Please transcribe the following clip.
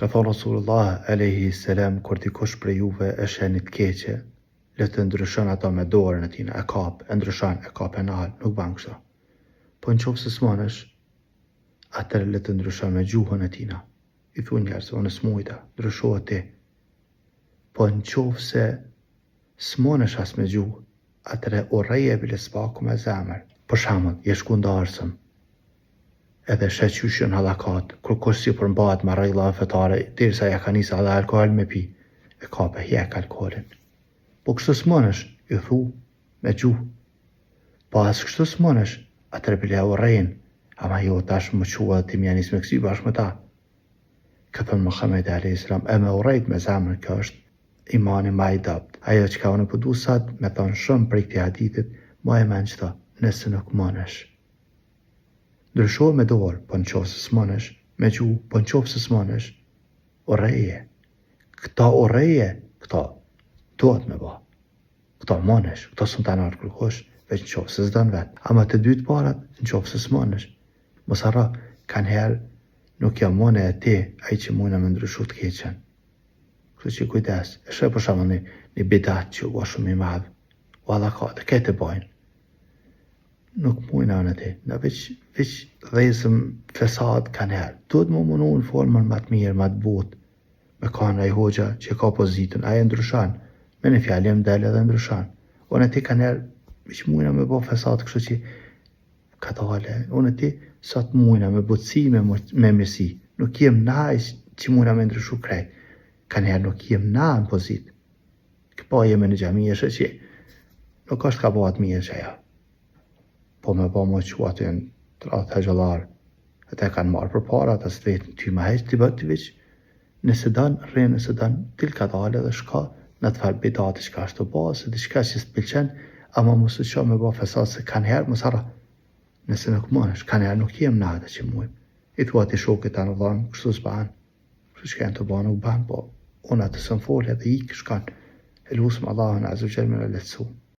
Ka thonë Rasulullah alejhi selam kur dikush prej juve e sheh një të keqe, le të ndryshon ato me dorën e tina, e kap, e ndryshon, e kap e nal, nuk ban kështu. Po në qoftë se s'munesh, atëherë le të ndryshon me gjuhën e tina. I thu njerëzve, unë s'mujta, ndryshoje ti. Po në qoftë se s'munesh as me gjuhë, atëherë urreje bile s'paku me zemër. Për shembull, je shku n'darsëm, Edhe sheh qysh janë hallakat, kurkush s'i përmbahet ma rregullave fetare derisa ja ka nis edhe alkool me pi, e kap e hjek alkoolin. Po kështu s'munesh, ju thu, me gjuhë. Po as kështu s'munesh, atëherë bile e urren, ama jo tash m'u çu edhe ti me ja nis me kcy bashkë me ta. Ka thënë Muhamedi alejhi selam, e me urrejt me zemër kjo është imani ma i dobët. Ajo çka unë po du sot me thonë shumë prej këtij hadithit, maje mend qëto, nëse nuk munesh. Ndryshoje me dorë, po në qoftë se s'munesh, me gjuhë, po në qoftë se s'munesh, urreje. Këto urreje, këto duhet me bo. Këto munesh, këto s'un ta nal kërkush, veç në qoftë se s'don vetë. Ama të dy të parat, në qoftë se s'munesh. Mos harro, kanherë nuk jam unë e ti ai që mujna me ndryshu të keqen. Kështu që kujdes, e sheh për shembull një, një bidat që u bo shumë i madh, u hallakatë, këtë e bojnë. Nuk mujna unë e ti, na veç, veç dhezëm fesad kanherë. Duhet m'u munu në formën ma të mirë, ma të butë, me kanë ai hoxha që ka pozitën, ai e ndryshon, me një fjalim del edhe ndryshon. Unë e ti kanherë, veç mujna me bo fesad, kështu që kadale, unë e ti sot mujna me butësi, me, me mirësi. Nuk jem na që mujna me ndryshu krejt. Kanherë nuk jem na në pozitë. Po jemi në xhami e sheh që nuk është ka bëhet mirë që ajo. Po me bo më që aty janë të radhë hoxhallarë. Ata e kanë marrë përpara, ata s'të vetë ty ma heq, ti bë ti veç. Nëse don, rri, nëse don, dil kadale dhe shko në atë farë bidati çka është tu bo, ose diçka që s'të pëlqen, ama mos u ço me bo fesad se kanherë mos harro. Nëse nuk mundesh, kanherë nuk jem na ata që mujmë. I thua ti shokit tanë vëllanë, kështu s'ban. Kështu që janë tu bo nuk ban, po unë atë s'më fol edhe ik shkon. E lusëm Allahun Azze ve Xhel me na lehtësu.